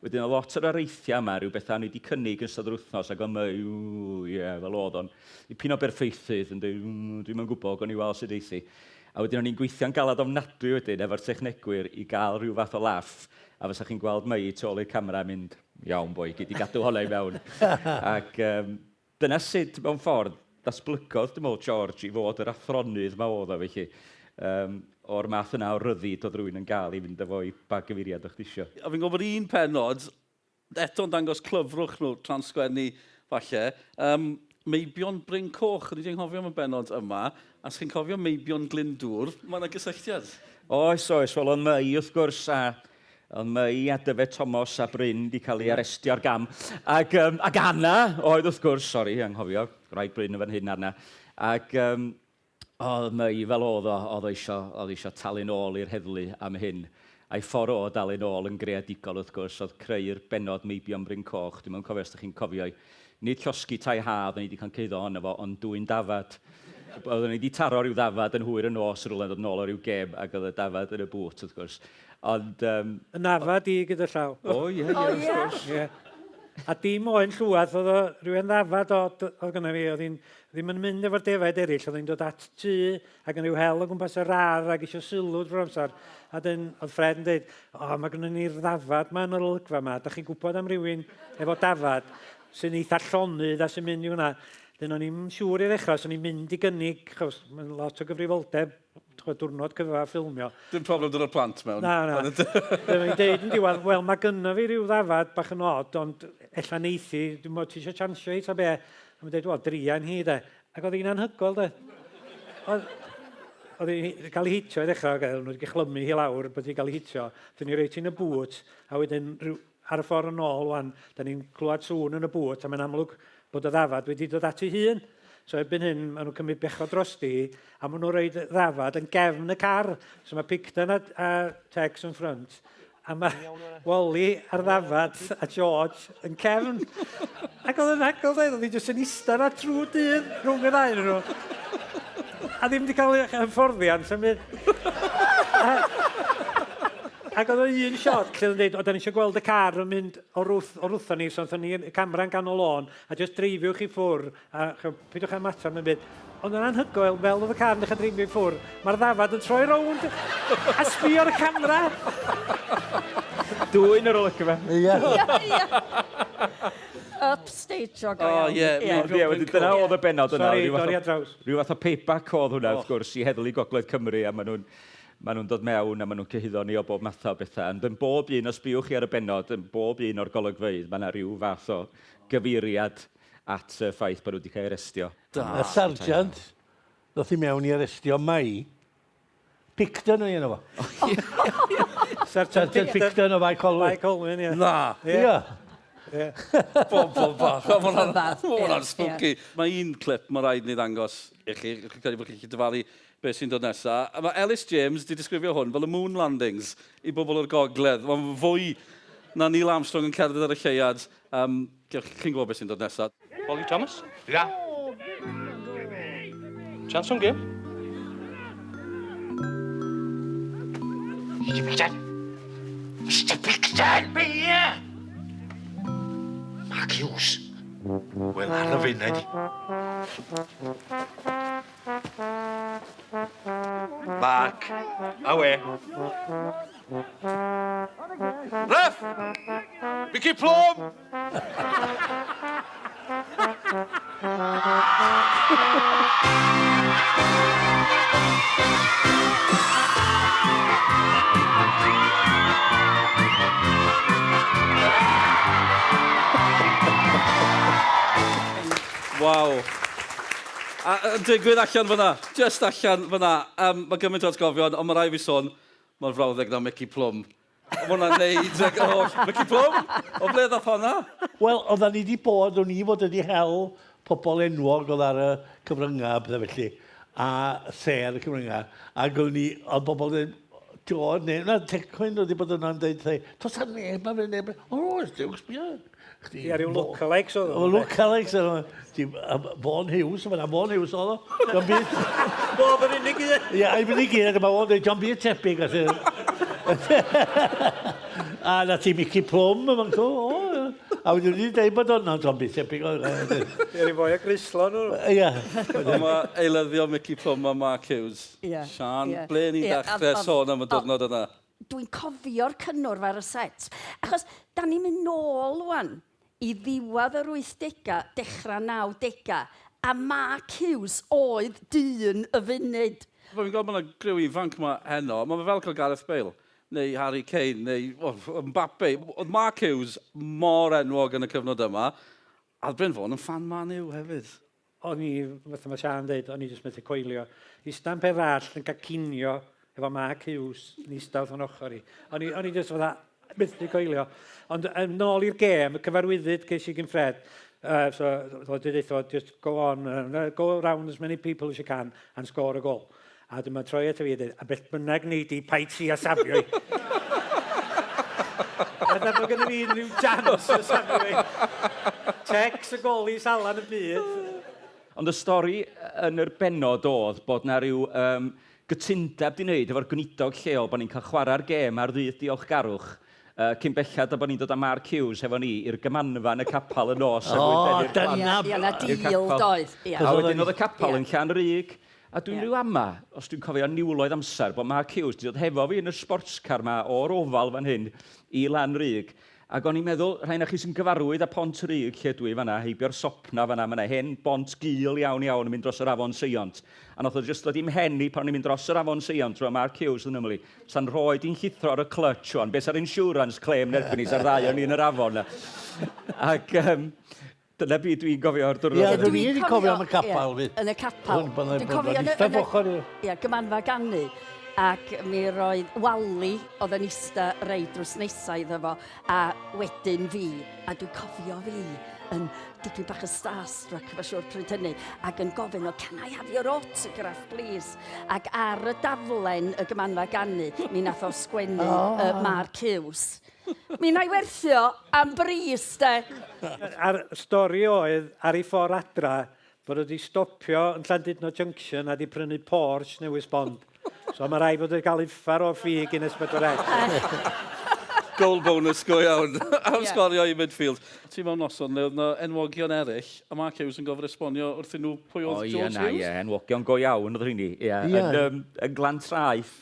Wedyn oedd lot o'r areithiau yma, rhyw bethau o'n i wedi cynnig yn ystod yr wythnos, ac oedd Mei, ww, ie, yeah, fel oedd o'n dipyn o berffeithydd, yn dweud, dwi'm yn gwybod, gawn ni weld sut eithi. A wedyn o'n i'n gweithio'n galed ofnadwy wedyn efo'r technegwyr i gael rhyw fath o laff, a fysa chi'n gweld Mei tu ôl i'r camera yn mynd, iawn boi, gei di gadw honna i mewn. Ac um, dyna sut, mewn ffordd, ddatblygodd, dwi'n meddwl, George i fod yr athronydd ma oedd o, felly. Um, o'r math yna o ryddid oedd rhywun yn gael i fynd â fo i ba gyfeiriad o'ch ti isio. A fi'n gwybod bod un pennod, eto'n dangos clyfrwch nhw tra'n sgwennu falle. Um, Meibion Bryn Coch, o'n i wedi anghofio am y bennod yma. A os chi'n cofio Meibion Glyndŵr, mae yna gysylltiad. Oes, oes. Wel, oedd Mei, wrth gwrs, a oedd Mei a Dyfed Thomas a Bryn wedi cael ei arestio ar gam. Ac, um, ac Anna oedd, wrth gwrs, sori, anghofio, gwraig Bryn yn fan hyn, Anna. Ac um, Oedd Mei fel oedd o, oedd o isio, oedd isio talu'n ôl i'r heddlu am hyn. A'i ffordd o dalu'n ôl yn greadigol, wrth gwrs, oedd creu'r bennod Meibion Bryn Coch. Dwi'm yn cofio os dych chi'n cofio hi. Nid llosgi tai ha oedden ni wedi cael cyhuddo ohono fo, ond dwyn dafad. Oedden ni wedi taro rhyw ddafad yn hwyr y nos rywle yn dod nôl o ryw gêm, ac oedd y dafad yn y bŵt, wrth gwrs. Ond... Um, Y nafad i gyda llaw. O, ie, ie, wrth gwrs. Ie. A dim oen llwad, oedd o rhywun ddafad od oedd gynna fi, oedd hi'n Ddim yn mynd efo'r defaid eraill, oedd hi'n dod at tŷ ac yn rhyw hel o gwmpas yr ardd ac eisiau sylw drwy'r amser. A dyn, oedd Fred yn dweud, o, mae gynnon ni'r ddafad ma yn yr olygfa ma, da chi'n gwybod am rywun efo dafad sy'n eitha llonydd a sy'n mynd i hwnna. Dyn o'n i'n siŵr i ddechrau, os o'n i'n mynd i gynnig, chos mae'n lot o gyfrifoldeb, ch'mod, diwrnod cyfa ffilmio. Dim problem dod o'r plant mewn. Na, na. Dyma fi'n deud yn diwedd, wel, mae gynno fi ryw ddafad bach yn od, ond ella neithi, dwi'n meddwl, ti eisiau chansio hi ta be? A mae'n deud, wel, druan hi, de. Ac oedd hi'n anhygoel, de. Oedd, oedd hi'n cael ei hitio i ddechrau, ac nhw wedi chlymu hi lawr bod hi'n cael ei hitio. Dyn ni reit yn y bŵt, a wedyn rhyw, ar y ffordd yn ôl, wan, da ni'n clywed sŵn yn y bŵt, a mae'n amlwg bod y ddafad wedi dod at ei hun. So erbyn hyn, maen nhw'n cymryd bechod drosti, a maen nhw'n rhoi ddafad yn gefn y car. So mae Picton a, a Tex yn ffrynt, a mae Wally ar ddafad a George yn cefn. Ac oedd yn agol dweud, oedd hi jyst yn ista na trwy dydd rhwng y ddau nhw. A ddim wedi cael ei hyfforddiant am byd. Ac oedd o un shot lle oedd yn dweud, o, da ni eisiau gweld y car yn mynd o'r wrth, o'r wrthon ni, so wnaethon ni y camera'n ganol lôn, a jyst dreifiwch i ffwr, a ch'o, peidiwch â ymateb yn byd. Ond yn anhygoel, fel oedd y car yn dechrau dreifio i ffwr, mae'r ddafad yn troi rownd a sbio ar y camera. Dwyn yr olygfa. Ie. Ie, ie. Upstage o go O, iawn. ie, Ie. Ond ie, wedyn dyna oedd y bennod yna. Sori, ryw fath o- dorri ar draws. Rhyw fath o payback oedd hwnna, wrth gwrs, i Heddlu Gogledd Cymru, a maen nhw'n maen nhw'n dod mewn a maen nhw'n cyhuddo ni o bob math o bethau. Ond yn bob un, os sbïwch chi ar y bennod, yn bob un o'r golygfeydd, mae yna rhyw fath o gyfeiriad at y ffaith bod nhw wedi cael eu arestio. Da. Y sarjant ddoth i mewn i arestio Mai, Picton oedd enw fo. Sergeant Sergeant Picton o Fae Colwyn. Fae Colwyn, ie. Na. Ie. Ie. Bobl bach. Mae hwnna'n Rhyfedd, ma hwnna'n ie, spooky. Mae un clip mae rhaid ni ddangos i chi. Chi'n credu bod chi'n gallu dyfalu beth sy'n dod nesaf. A mae Ellis James wedi disgrifio hwn fel y moon landings i bobl o'r gogledd. Mae'n fwy na Neil Armstrong yn cerdded ar y lleuad. Um, chi'n gwybod beth sy'n dod nesaf. Ollie Thomas? Ia. Chance on game? Mr Picton! Mr Picton! Be ia? Mark Hughes. Wel, ar y funud. Mark, awe. Ref! Mickey Plum! Waw. A, a digwydd allan fyna, just allan fyna. Um, mae gymaint o atgofion, ond mae rai fi sôn, mae'r frawddeg na Mickey Plum. Mae hwnna'n neud, ag, o, Mickey Plum? O ble ddoth honna? Wel, oeddan ni wedi bod, o'n i fod wedi hel pobl enwog oedd ar y cyfryngau a pethau felly, a sêr y cyfryngau, ac o'n i, oedd bobl yn dweud, John, neu, na, Tecwyn oedd wedi bod yna'n dweud, toes na neb, ma' fe neb, o, oes, Duw, sbia. Chdi, Ie, ryw lookalikes oedd o. Lookalikes oedd o. Vaughan Hughes, yma, Vaughan Hughes oedd o. John Byd. Bob yn unig un. Ie, yn unig un, dyma fo'n dweud, John Byd tebyg. A na ti Mickey Plum yma'n cw. O, a wedi wedi dweud bod o'n John Byd tebyg. Ie, rhyw foi o Grislon nhw. Ie. Ond mae eilyddio Mickey Plum a Mark Hughes. Ie. Sian, ble ni'n dechrau sôn am y diwrnod yna? Dwi'n cofio'r cynnwrf ar y set. Achos, da ni'n mynd nôl wan i ddiwedd yr 80au, dechrau 90au, a Mark Hughes oedd dyn y funud. Wel, fi'n gweld bod yna griw ifanc yma heno. Mae fe fel cael Gareth Bale, neu Harry Kane, neu oh, Mbappe. Oedd Mark Hughes mor enwog yn y cyfnod yma, a oedd Bryn Fôn yn fan Man U hefyd. O'n i, fatha mae Siân dweud, o'n i jyst methu coelio. Ista'n peth all yn cael cinio efo Mark Hughes yn ista wrth yn ochr i. O'n i, o'n i jyst fatha methu coelio. Ond yn ôl i'r gêm, y cyfarwyddyd ces i gyn Fred, so oedd wedi dweud, just go on, go round as many people as you can and score a goal. A dyma troi at fi a dweud, a beth bynnag nei di, paid ti a safio i. Fatha bod gennym fi unrhyw chance o safio i. Tecs y golis allan y byd. Ond y stori yn yr bennod oedd bod 'na ryw um, gytundeb 'di wneud efo'r gweinidog lleol bod ni'n cael chwarae'r gêm ar ddydd diolchgarwch uh, cyn bellad a bod ni'n dod â Mark Hughes hefo ni i'r gymanfa yn y capel y nos er mwyn denu'r plant. Ie, ie, 'na deal doedd. Ie. A wedyn oedd y capel yn Llanrug, A dwi'n rhyw ama, os dwi'n cofio niwloedd amser, bod Mark Hughes 'di dod hefo fi yn y sports car 'ma o'r Oval fan hyn i Lan Rug. Ac o'n i'n meddwl, rhai na chi sy'n gyfarwydd â Pont Rug lle dwi fan'na, heibio'r Sopna fan'na, ma' 'na hen bont gul iawn iawn yn mynd dros yr afon Seiont. A nath o jyst dod i'm mhen i pan o'n i'n mynd dros yr afon Seiont, rwan Mark Hughes yn ymyl i, sa'n rhoed i'n llithro ar y clutch wan, be sa'r insurance claim yn erbyn ni, sa'r ddau o'n ni yn yr afon 'na. Ac um, Dyna be dwi'n gofio o'r diwrnod. Ie, dwi'n wedi cofio am y capel fi. Yn y capel. Dwi'n cofio yn y... Ie, gymanfa ganu. Ac mi roedd Wally oedd yn ista reit drws nesa iddo fo, a wedyn fi, a dwi'n cofio fi yn dipyn bach o starstruck, fe siwr pryd hynny, ac yn gofyn o, can I have your autograph, please? Ac ar y daflen y gymanfa ganu, mi nath o sgwennu oh. Mark Hughes. Mi wna i werthu o am bris, de. A'r stori oedd, ar ei ffordd adra, bod o wedi stopio yn Llandudno Junction a wedi prynu Porsche newydd sbond. So mae rhaid bod wedi cael uffar o ffi gyn S4C. Goal bonus go iawn am yeah. sgorio i midfield. Ti mewn noson le oedd yna enwogion eraill a Mark Hughes yn gofod esbonio wrthyn nhw pwy oedd George Hughes. O ie, na, ie, enwogion go iawn oedd rheini. Ie, yeah. Yn, um, yn Glan Traeth,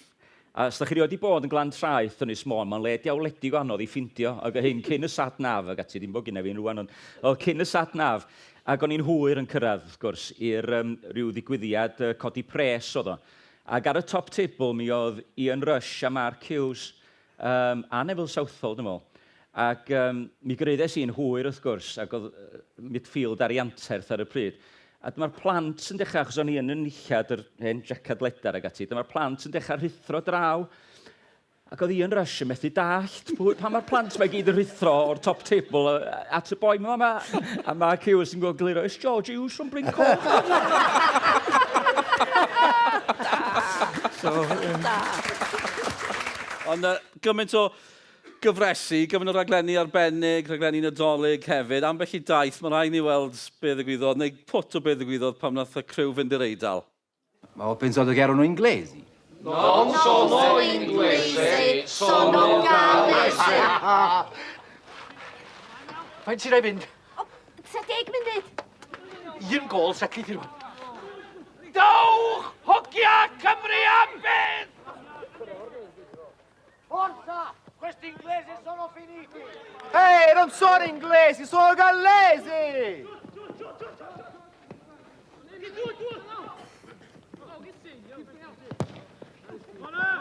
A os da chi rioed 'di bod yn Glan Traeth, Ynys Môn, mae'n le diawledig o anodd i ffindio. Ac o hyn cyn y sat nav, ac ati, ddim bod gynna fi un rwan, ond oedd cyn y sat nav. Ac o'n i'n hwyr yn cyrraedd, wrth gwrs, i'r um, rhyw ddigwyddiad uh, codi pres oedd o. Ac ar y top table mi oedd Ian Rush a Mark Hughes, um, a Neville Southall, dwi'n meddwl. Ac um, mi gyrhaeddes i'n hwyr wrth gwrs, ac oedd midfield ar ei anterth ar y pryd. A dyma'r plant yn dechrau, achos o'n i yn y nillad, yr hen jacad ledar ag ati, dyma'r plant yn dechrau rhuthro draw. Ac oedd Ian Rush yn methu dallt pwy, pan mae'r plant mae gyd yn rhuthro o'r top table at y boi yma. Ma, a Mark Hughes yn gweld gliro, it's George Hughes from Bryn Coch. so, Ond gymaint o gyfresi, gymaint o raglenni arbennig, rhaglenni Nadolig hefyd. Ambell i daith, mae rhaid ni weld be ddigwyddodd, neu pwt o be ddigwyddodd pam nath y criw fynd i'r Eidal. Ma ho pensato che erano inglesi. Non sono inglese, sono gallese. Faint sy'n rhaid fynd? O, tua deg munud. Un gol setlu ti rwan. Dowch, hogia Cymru am byth! Forza! Questi inglesi sono finiti! Ehi, non sono inglesi, sono gallesi!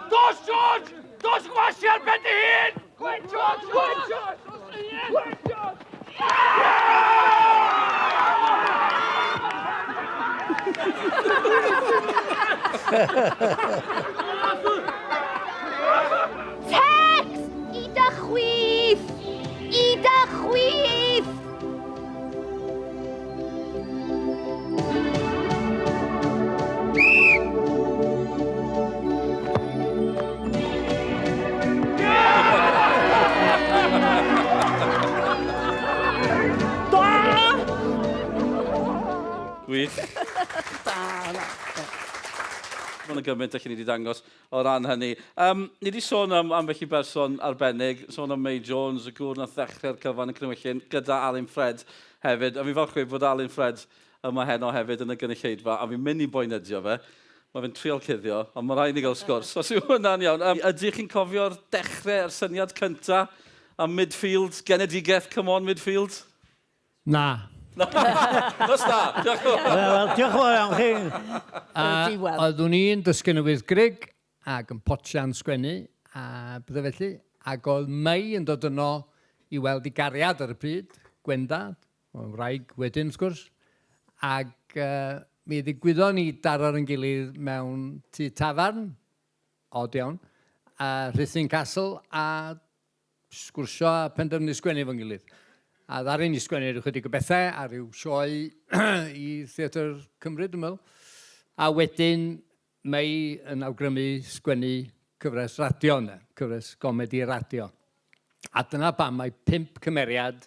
Dos, George! Dos gwasi ar ben dy hun! Gwen, George! Gwen, George! Gwen, George! Tex! I dy chwith! I dy chwith! Gwych. Da, na. Mae yna gymaint allan ni wedi dangos o ran hynny. Um, ni wedi sôn am ambell i berson arbennig, sôn am May Jones, y gŵr nath ddechrau'r cyfan yn Cynwyllun, gyda Alun Fred hefyd. A fi'n falch gweud bod Alun Fred yma heno hefyd yn y gynulleidfa, a fi'n mynd i boenydio fe. Mae fe'n trial cuddio, ond mae rhaid ni gael sgwrs, os yw hwnna'n iawn. Um, ydych chi'n cofio'r dechrau, yr syniad cynta am midfield, genedigaeth, come on midfield? Na. Nos da! Diolch yn fawr. Wel, diolch yn fawr iawn chi. A oeddwn i'n dysgu yn y Wyddgrug ac yn potsian sgwennu a bydde felly. Ac oedd Mei yn dod yno i weld i gariad ar y pryd, Gwenda, o'n wraig wedyn wrth gwrs. Ac uh, mi ddigwyddon ni daro ar yn gilydd mewn tŷ tafarn, od iawn, a Rhuthun Castle, a sgwrsio a penderfynu sgwennu efo'n gilydd. A ddaru ni sgwennu rhyw chydig o bethau a rhyw sioe i Theatr Cymru, dwi'n meddwl. A wedyn mae yn awgrymu sgwennu cyfres radio yna, cyfres gomedi radio. A dyna pam mae pump cymeriad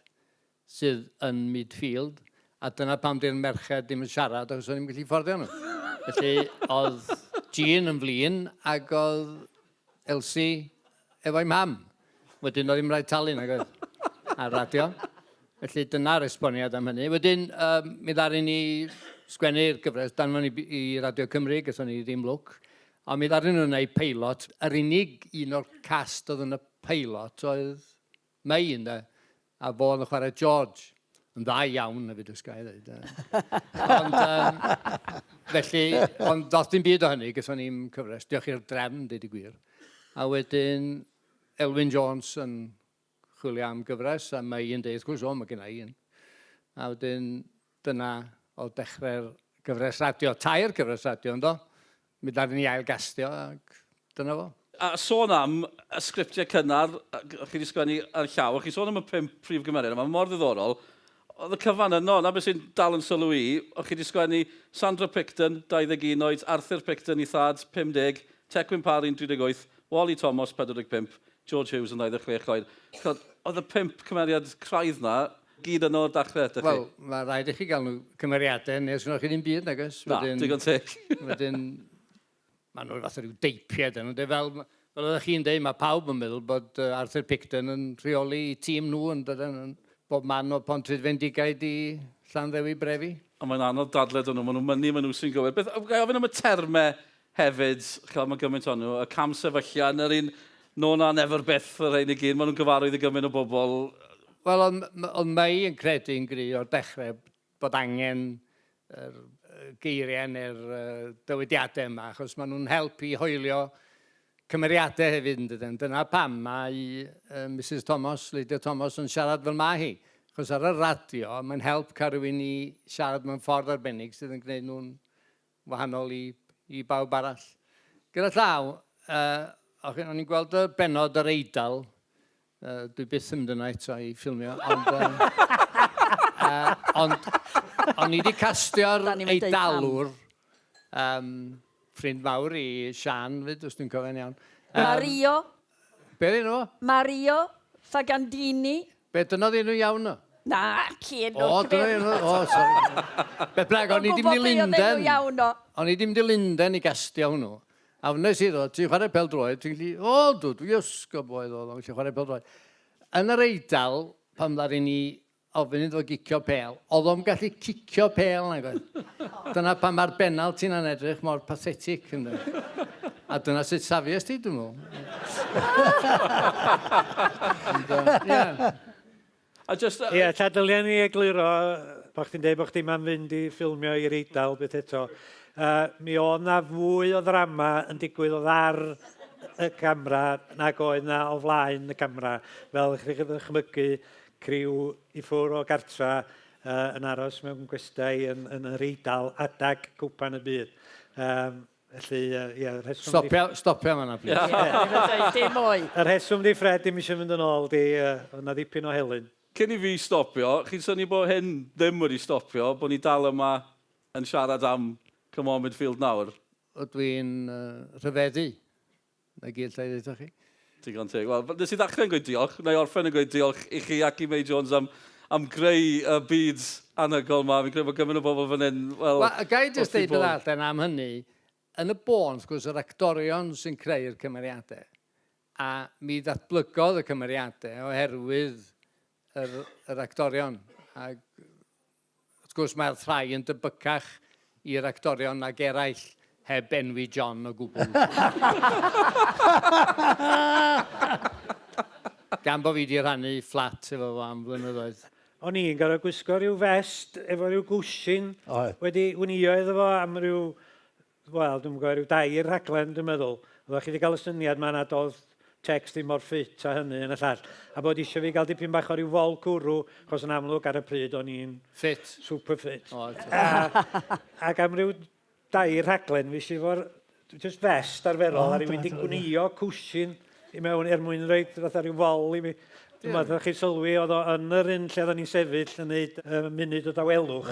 sydd yn midfield, a dyna pam di'r merched ddim yn siarad, achos o'n i'n gallu fforddio nhw. Felly, oedd Jean yn flin, ac oedd Elsie efo'i mam. Wedyn, oedd ddim rhaid talu, nag oedd, ar radio. Felly, dyna'r esboniad am hynny. Wedyn, um, mi ddaru ni sgwennu'r gyfres, danfon i, i Radio Cymru, gyson ni ddim lwc. Ond mi ddaru nhw'n gwneud peilot. Yr unig un o'r cast oedd yn y peilot oedd May, ynde? A fo oedd yn chwarae George. Yn dda iawn, hefyd, os ga i ddweud. Ond, um, felly, ond ddoth dim byd o hynny, gyson ni'n cyfres, diolch i'r drefn, dweud y gwir. A wedyn, Elwyn Jones yn chwilio am gyfres, a mae un deud, wrth gwrs, o, mae gen i un. A wedyn, dyna o dechrau'r gyfres radio, tair gyfres radio, ynddo? Mi ddaru ni ail gastio ac dyna fo. A sôn am y sgriptiau cynnar, chi wedi sgwennu ar llaw, a chi sôn am y pump prif gymeriad, a mae mor ddiddorol, oedd y cyfan yno, na beth sy'n dal yn sylw i, o'ch chi wedi sgwennu Sandra Picton, 21 oed, Arthur Picton i thad, 50, Tecwyn Parry'n 38, Wally Thomas, 45, George Hughes yn 26 oed. Chod, oedd y pump cymeriad craidd na gyd yno o'r dechrau, ydych chi? Wel, mae rhaid i chi gael nhw cymeriadau, neu os wnewch chi ddim byd, nag oes? Na, digon teg. wedyn, maen nhw'n fath o ryw deipiau, dyn nhw'n dweud, fel, fel oeddech chi'n dweud, mae pawb yn meddwl bod Arthur Picton yn rheoli tîm nhw yn dod yn bob man o Pontrhydfendigaid i Llanddewi Brefi. A mae'n anodd dadle dyn nhw, maen nhw'n mynnu maen nhw sy'n gywir. Beth, ga i ofyn am y termau hefyd, ch'mod, mae gymaint ohonyn nhw, y camsefylliad, yr un no na never byth, y rhain i gyd, maen nhw'n gyfarwydd i gymaint o bobl. Wel, oedd, oedd May yn credu'n gry o'r dechrau bod angen yr geiriau neu'r dywediadau yma, achos maen nhw'n help i hoelio cymeriadau hefyd yn dydyn. Dyna pam mae uh, Mrs Thomas, Lydia Thomas, yn siarad fel mae hi. Chos ar y radio, mae'n help cael rhywun i siarad mewn ffordd arbennig sydd yn gwneud nhw'n wahanol i, i bawb arall. Gyda llaw, uh, o'n i'n gweld y benod yr Eidal, uh, dwi byth yn mynd yna eto i ffilmio, ond, um, uh, ond o'n i wedi castio'r Eidalwr, um, ffrind mawr i Sian fyd, os dwi'n cofio'n iawn. Um, Mario. Be oedd enw? Mario Fagandini. Be, dyna oedd enw iawn o? Na, ci enw. O, dyna enw, o, sori. Be bynnag, o'n i 'di mynd i Lunden. Iawn o. O'n i 'di mynd i Lunden i gastio hwnnw. A wnes i ddod, ti'n chwarae pêl-droed, ti'n gallu, o, dw, dwi ysgol boi oedd o'n gallu chwarae pêl-droed. Yn yr Eidal, pan ddaru ni ofyn iddo fo gicio pêl, oedd o'm gallu cicio pêl nag oedd. Dyna pam mae'r benalti 'na'n edrych mor pathetic ynde. A dyna sut safies di, dwi'n meddwl. Ond, yy, ie. A just... Ie, ta dylia ni egluro bod chdi'n deud bod chdi am fynd i ffilmio i'r Eidal byth eto. Uh, mi oedd na fwy o ddrama yn digwydd oedd ar y camera nag oedd na o flaen y camera. Fel ych chi'n ddychmygu, criw i ffwr o gartra uh, yn aros mewn gwestai yn, yn yr Eidal adag Cwpan y Byd. Um, felly, uh, ie, yeah, rheswm... Stopia, stopia fan'na, please. Ie, dim mwy. Y rheswm di Fred ddim eisiau mynd yn ôl di, uh, yna ddipyn o helynt. Cyn i fi stopio, chi'n synnu bod hyn ddim wedi stopio, bod ni dal yma yn siarad am Come On Midfield nawr? Ydw i'n uh, rhyfeddu. 'Na gyd alla i ddeud 'tho chi. Digon teg. Wel, nes i ddechrau'n gweud diolch, na i orffen yn gweud diolch i chi ac i Mei Jones am, am greu y byd anhygoel ma. Fi'n credu bod gymaint o bobl fan hyn, wel... Wel, ga i jyst deud peth arall then am hynny. Yn y bôn, wrth gwrs, yr actorion sy'n creu'r cymeriadau. A mi ddatblygodd y cymeriadau oherwydd yr, yr actorion. Ac Wrth gwrs mae'r rhai yn debycach i'r actorion nag eraill, heb enwi John o gwbl. Gan bo fi 'di rhannu fflat efo fo am flynyddoedd. O'n i'n gorfod gwisgo rhyw fest efo rhyw gwshin wedi wnïo iddo fo am ryw wel, dwi'm yn gwybod, rhyw dair rhaglen, dwi'n meddwl. Oeddech chi wedi cael y syniad 'ma nad oedd text ddim mor ffit a hynny yn y llall. A bod eisiau fi gael dipyn bach o ryw fol cwrw, achos yn amlwg ar y pryd o'n i'n... Ffit. Super fit. Oedd. A, ac am ryw dair rhaglen, fi eisiau fo'r just vest arferol, oh, a rhywun wedi gwnïo cwshin i mewn er mwyn rhoi fatha rhyw fol i mi. Dwi'n meddwl, chi sylwi, oedd o yn yr un lle oedden ni'n sefyll yn neud uh, munud o dawelwch.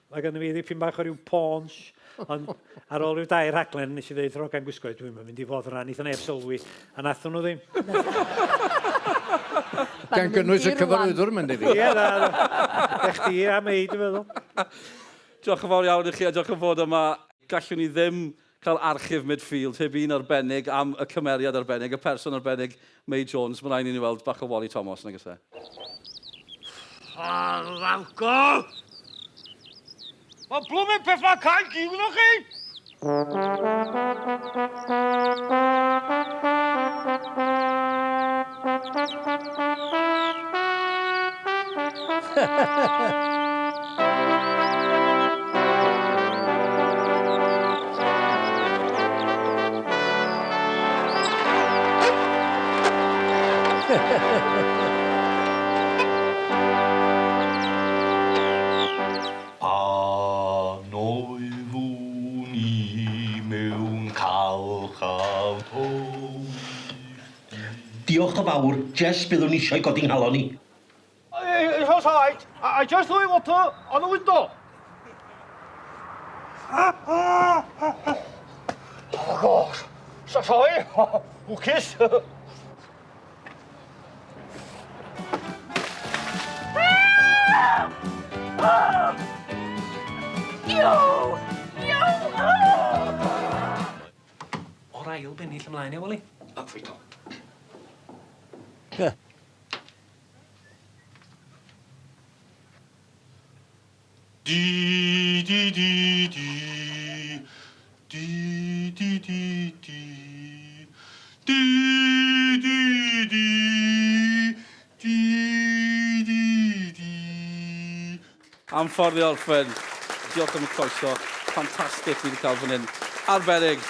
Mae gynnu fi ddipyn bach o ryw paunch. Ond ar ôl rhyw dair rhaglen, nes i ddeud wrth hogan gwisgoedd, dwi'n mynd i fod rhan, neith neb sylwi. A nathon nhw ddim. Gan gynnwys y cyfarwyddwr, mae'n debyg. Ie, na. Na chdi a mei, dwi'n meddwl. Diolch yn fawr iawn i chi a diolch am fod yma. Gallwn ni ddim cael archif midfield heb un arbennig am y cymeriad arbennig, y person arbennig, Mei Jones. Mae'n rhaid i ni weld bach o Wally Thomas, nag oes e? Ffarfalco! Mae blwmyn peth ma'n cael giw gyda chi! Pan oeddwn i mewn calchaf tywyll. Diolch yn fawr, jest byddwn eisiau godi nghalon i. It's all right. I just threw water on the window. Oh gosh. So sorry. Wcus. Yo! Yo! O'r ail bennill ymlaen, ia, Wally? Up we go. Di di di di di di di di di di di di di di Am ffordd i orffen. Diolch am y croeso. Ffantastig ni wedi cael fan hyn. Arbennig.